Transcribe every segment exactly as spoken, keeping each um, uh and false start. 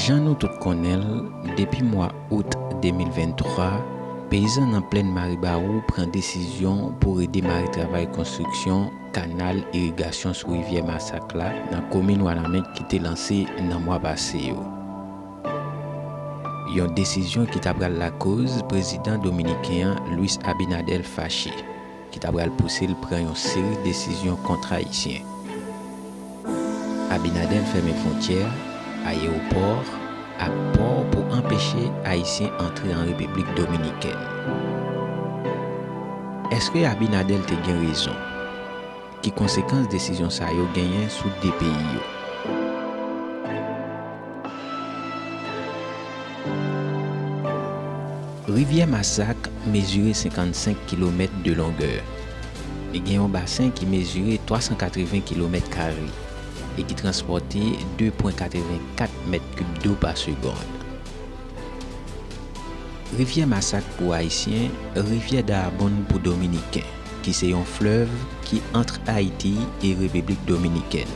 Jan nou tout konnen l, depi mwa out de mil venntwa, peyizan nan Plèn Maribawou pran desizyon pou redemare travay konstriksyon kanal irigasyon sou rivyè Masak la nan komin Wanament ki te lanse nan mwa pase yo. Yon desizyon ki ta pral lakoz prezidan dominiken an, Luis Abinader, fache, ki ta pral pouse l pran yon seri desizyon kont Ayisyen. Abinader fèmen fwontyè, ayewopò ak pò pou anpeche Ayisyen antre an Repiblik Dominikèn. Èske Abinader te gen rezon? Ki konsekans desizyon sa yo genyen sou de peyi yo? Rivyè Masak mezire senkannsenk kilomèt de longè. Li gen yon basen ki mezire twa san katreven kilomèt kare e ki transpòte de pwen katrevenkat mèt kib dlo pa segonn. Rivyè Masak pou Ayisyen, rivyè Dahbonne pou Dominiken, ki se yon flèv ki ant Ayiti e Repiblik Dominikèn.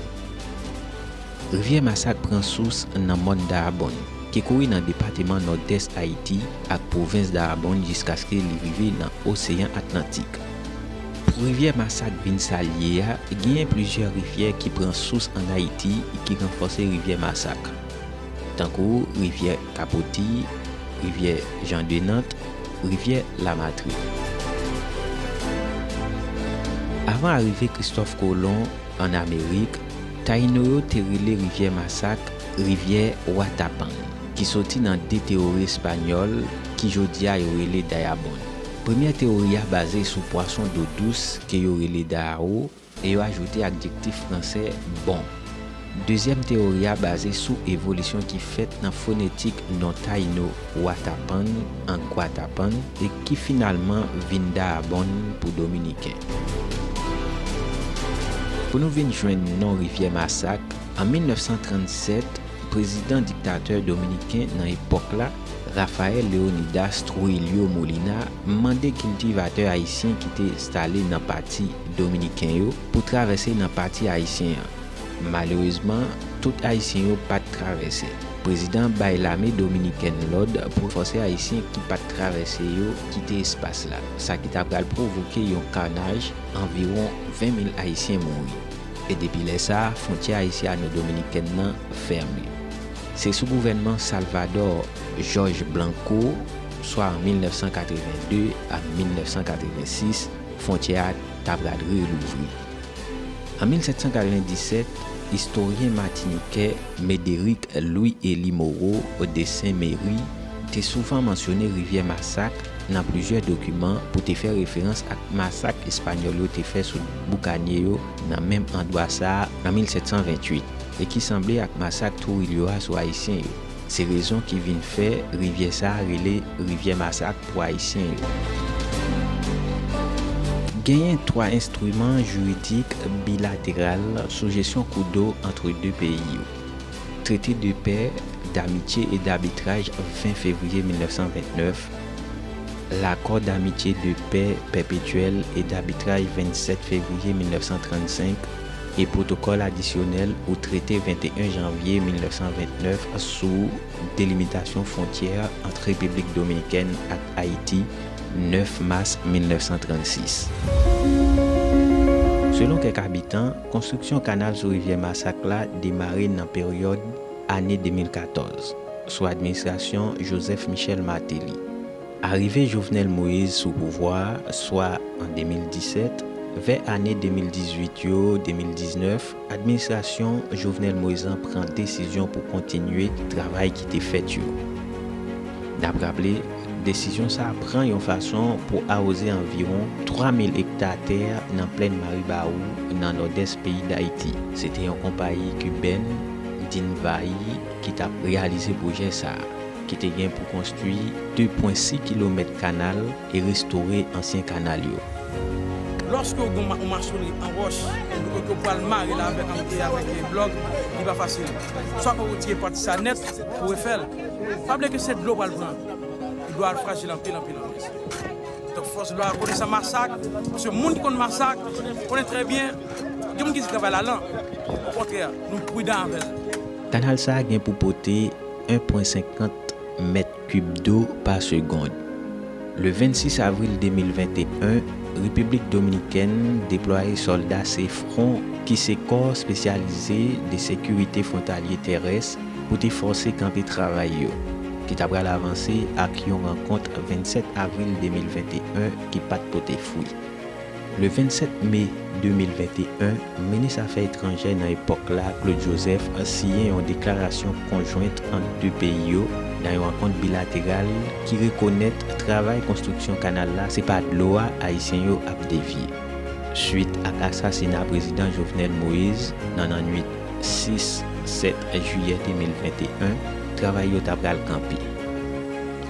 Rivyè Masak pran sous nan mòn Dahbonne, ki kouri nan depatman Nòdès Ayiti ak pwovens Dahbonne jiskaske li rive nan Oseyan Atlantik. Pou rivyè Masak vin sa l ye a, genyen plizyè rivyè ki pran sous ann Ayiti e ki ranfòse rivyè Masak, tankou rivyè Kapoti, rivyè Jan de Nant, rivyè Lamatri. Avan arive Kristòf Kolon ann Amerik, Tayino yo te rele rivyè Masak rivyè Watapan, ki soti nan de tewori espanyòl ki jodi a yo rele Dayabonn. Premyè tewori a baze sou pwason dlo dous ke yo rele Dao e yo ajoute adjektif fransè bon. Dezyèm tewori a baze sou evolisyon ki fèt nan fonetik non Tayino Watapan an Gwatapan e ki finalman vin Dahbonne pou Dominiken. Pou nou vin jwenn non rivyè Masak, an mil nèf san trannsèt, prezidan diktatè dominiken nan epòk la, Rafael Leonidas Trujillo Molina, mande kiltivatè ayisyen ki te enstale nan pati dominiken yo pou travèse nan pati ayisyen an. Malerezman, tout Ayisyen yo pa t travèse. Prezidan bay lame dominikèn lòd pou fòse Ayisyen ki pa t travèse yo kite espas la, sa ki ta pral pwovoke yon kanaj, anviwon ven mil Ayisyen mouri. E depi lè sa a, fwontyè ayisyano-dominikèn nan fèmen. Se sou gouvènman Salvador Jorge Blanco, swa an mil nèf san katreven de a mil nèf san katreven sis, fwontyè a ta pral relouvri. An mil sèt san katreven disèt, istoryen matinikè Médéric Louis Élie Moreau de Saint-Méry te souvan mansyone rivyè Masak nan plizyè dokiman pou te fè referans ak masak espanyòl yo te fè sou boukanye yo nan menm andwa sa a an mil sèt san venntuit, e ki sanble ak masak Trujillo a sou Ayisyen yo. Se rezon ki vin fè rivyè sa a rele rivyè Masak pou Ayisyen yo. Genyen twa enstriman jiridik bilateral sou jesyon kou dlo ant de peyi yo: Traité de paix, d'amitié et d'arbitrage vingt février mil nèf san vennèf, L'accord d'amitié, de paix perpétuelle et d'arbitrage vingt-sept février mil nèf san trannsenk e Protokòl adisyonèl ou Trete venteyen janvye mil nèf san vennèf sou delimitasyon fwontyè ant Repiblik Dominikèn ak Ayiti, nèf mas mil nèf san trannsis. Selon kèk abitan, konstriksyon kanal sou rivyè Masak la demare nan peryòd ane de mil katòz, sou administrasyon Joseph Michel Martelly. Arive Jovenel Moïse sou pouvwa a, swa an de mil disèt, vè ane de mil dizuit yo, de mil diznèf, administrasyon Jovenel Moïse lan pran desizyon pou kontinye travay ki te fèt yo. N ap raple, desizyon sa a pran yon fason pou awoze anviwon twa mil ekta tè nan Plèn Maribawou, nan nòdès peyi Dayiti. Se te yon konpayi kibèn, Dinvayi, ki t ap reyalize pwojè sa a, ki te gen pou konstwi de pwen sis kilomèt kanal e restore ansyen kanal yo. Lòske w gen yon ma-, yon masonri an wòch, ke w pral mare l avèk, avèk blòk, li pa fasil. Swa fò w retire pati sa nèt pou refè l. Pa bliye ke se dlo w pral pran. Dlo a frajil anpil, anpil, anpil. Donk, fòs dlo a konnen sa Masak, paske moun ki konn Masak konnen trè byen, gen moun ki di travay la lan. Okontrè, nou pridan avè l. Kanal sa a gen pou pote en pwen senkant mèt kib dlo pa segonn. Le vennsis avril de mil venteyen, Repiblik Dominikèn deplwaye sòlda se fwon ki se kò espesyalize de sekirite fwontalye terès pou te fòse kanpe travay yo, ki ta pral avanse ak yon rankont vennsèt avril de mil venteyen ki pa t pote fwi. Le vennsèt me de mil venteyen, minis afè etranjè nan epòk la, Claude Joseph, siyen yon deklarasyon konjwent ant de peyi yo nan yon rankont bilateral ki rekonèt travay konstriksyon kanal la se pa dlo a Ayisyen yo ap devye. Swit ak asasina Prezidan Jovenel Moïse nan lannwit sis, sèt jiyè de mil venteyen, travay yo ta pral kanpe.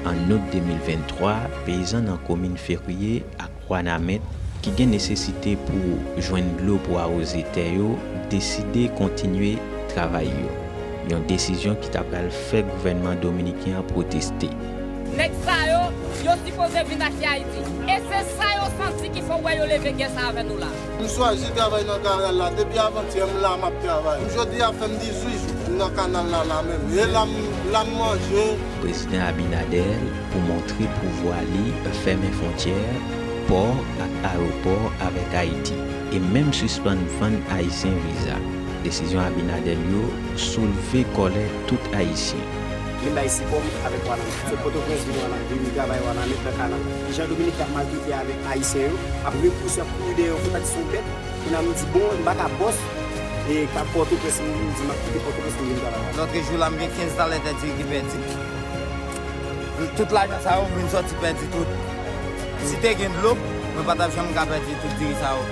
An out de mil venntwa, peyizan nan komin Fevriye ak Wanament ki gen nesesite pou jwenn dlo pou awoze tè yo deside kontinye travay yo. Yon desizyon ki ta pral fè gouvènman dominiken an pwoteste. Nèg sa yo, yo sipoze vin achte Ayiti. E se sa yo santi ki fè w wè yo leve gè sa avè nou la. M chwazi travay nan kanal la. Depi avantyè, m la, m ap travay. Jodi a fè m dizuit jou m nan kanal la, la menm. E la m, la m manje. Prezidan Abinader, pou montre pouvwa li, fèmen fwontyè, pò ak ayewopò avèk Ayiti, e menm sispann vann Ayisyen viza. Desizyon Abinader yo soulve kòlè tout Ayisyen. Vin bay sipò m avèk Wanament. Sot Pòtoprens vin Wanament, vin travay Wanament nan kanal. Jan Dominik ap maltrete avèk Ayisyen yo, ap repouse, ap kouri dèyè yo, fò ta di se yon bèt. Kounye a m di, bon, m pa ka bòs, e pa Pòtoprens, m di, m ap kite Pòtoprens pou m vin travay. Lòt jou la, m gen kenz talè tè diri ki pèdi. Tout lajan sa yo, m vin sòti pèdi tout. Si te gen dlo, mwen pa t ap janm ka pèdi tout diri sa yo.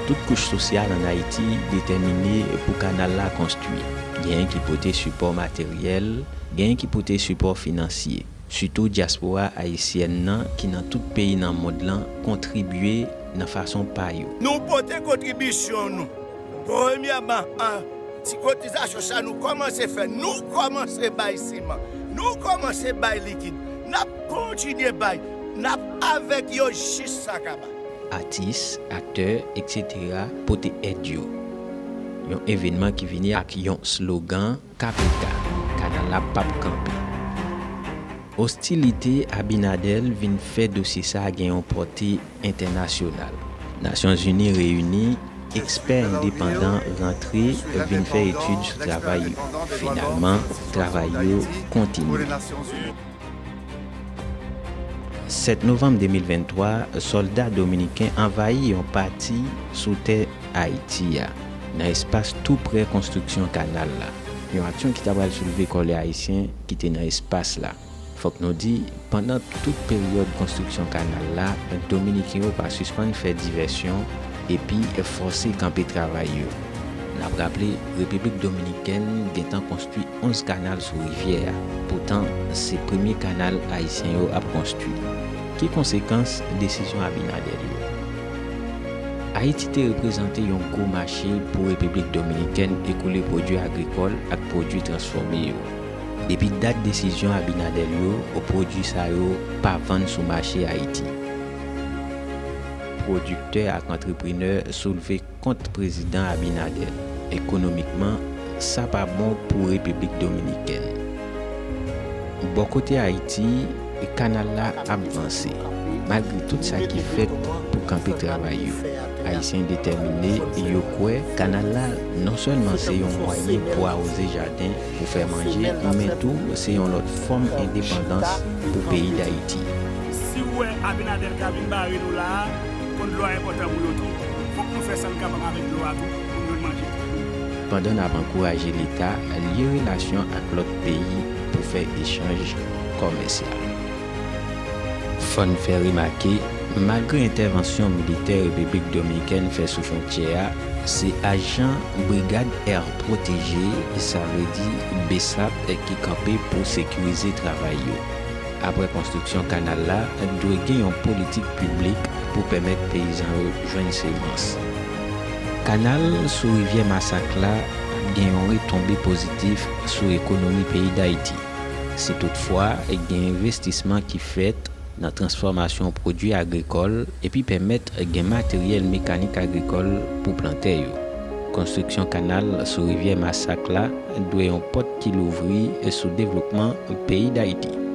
Tout kouch sosyal ann Ayiti detèmine pou kanal la konstwi. Genyen ki pote sipò materyèl, genyen ki pote sipò finansye. Sitou dyaspora ayisyèn nan ki nan tout peyi nan mond lan kontribye nan fason pa yo. Nou pote kontribisyon nou. Premyèman, an ti kotizasyon sa nou kòmanse fè, nou kòmanse bay siman, nou kòmanse bay likid, n ap kontinye bay, n ap avèk yo jis sa kaba. Atis, aktè, etsetera pote èd yo. Yon evènman ki vini ak yon slogan, K P K, kanal la p ap kanpe. Ostilite Abinader vin fè dosye sa a gen yon pòte entènasyonal. Nasyonzini reyini, ekspè endepandan rantre vin fè etid sou travay yo. Finalman, travay yo kontinye. Sèt novanm de mil venntwa, sòlda dominiken anvayi yon pati sou tè Ayiti a, nan espas tou prè konstriksyon kanal la. Yon aksyon ki ta pral soulve kòlè ayisyen ki te nan espas la. Fòk nou di, pandan tout peryòd konstriksyon kanal la, dominiken yo pa sispann fè divèsyon epi fòse kanpe travay yo. N ap raple, Repiblik Dominikèn gentan konstwi onz kanal sou rivyè a. Poutan, se premye kanal ayisyen yo ap konstwi. Ki konsekans desizyon Abinader yo? Ayiti te reprezante yon gwo mache pou Repiblik Dominikèn ekoule pwodui agrikòl ak pwodui transfòme yo. Depi dat desizyon Abinader yo, pwodui sa yo pa vann sou mache Ayiti. Pwodiktè ak antreprenè soulve kont Prezidan Abinader. Ekonomikman, sa pa bon pou Repiblik Dominikèn. Bò kote Ayiti, kanal la ap vanse. Malgre tout sa ki fèt pou kanpe travay yo, Ayisyen detèmine, yo kwè kanal la non sèlman se yon mwayen pou awoze jaden, pou fè manje, men tou se yon lòt fòm endepandans pou peyi Dayiti. Si w wè Abinader ka vin bare nou la a, konn dlo a enpòtan pou yo tou. Fòk nou fè sa n kapab avèk dlo a tou pou n jwenn manje. Pandan n ap ankouraje Leta lye relasyon ak lòt peyi pou fè echanj kòmèsyal. Fò n fè remake, malgre entèvansyon militè Repiblik Dominikèn fè sou fwontyè a, se ajan Brigad Air Protégé, sa vle di BSAP, ki kanpe pou sekirize travay yo. Apre konstriksyon kanal la, dwe gen yon politik piblik pou pèmèt peyizan yo jwenn semans. Kanal sou rivyè Masak la ap gen yon retonbe pozitif sou ekonomi peyi Dayiti. Si toutfwa gen envestisman ki fèt nan transfòmasyon pwodui agrikòl epi pèmèt gen materyèl mekanik agrikòl pou plantè yo. Konstriksyon kanal sou rivyè Masak la dwe yon pòt ki louvri sou devlopman peyi Dayiti.